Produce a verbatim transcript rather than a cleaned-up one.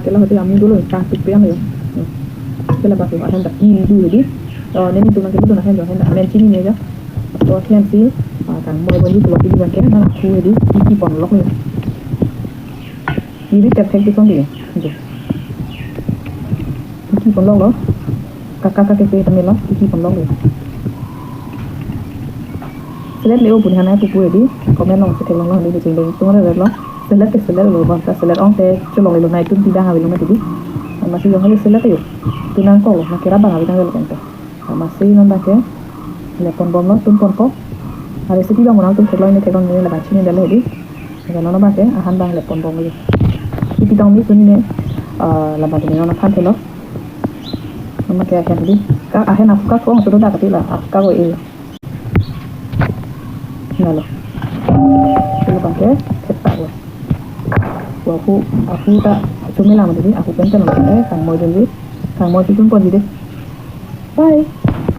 Kela hote ami dolo ta tu piang yo. Kela bak yo ahem ta kil du hedi. Oh, neni tu nang kilo na hem yo hem ta amen chinine yo. To hem si, ah, kangmoi bon di tu pini bangke na ku hedi. Iki ponlok yo. Ibi tek tek di kong di. Iki ponlok lo. Kaka kaka ke kami lo, iki ponlok lo. Selet le-o pu ni hanai pupu hedi, comment along si theklong lo hedi, chingdeng tung re lo. Selet ke selet lo, bang ta selet ong te cholong le lo, nai tun pidang ave lo mati di. Amatsi jong le selet yo. Tun nangkok lo, na kera bang ave tang lo kan ta. Amatsi non bangke le ponbom lo, tun ponpo. Ave si pidang mo nangtum theklong ne theklong ne la bang chinine lo hedi. Ega non bangke ahan bang le ponbom lo. Ipi tong mi sunine, ah, la bang ne non aphan thelo. Mama ke ahen di. Ka ahen aphu ka kong sudah dak katila. Aphu ka ko e. Nalo. Sila bangke, theta ko. Wa aphu, aphu ta chumi lam di, aphu pen pen lam di, kangmoi di. Kangmoi si tun pon di. Bye.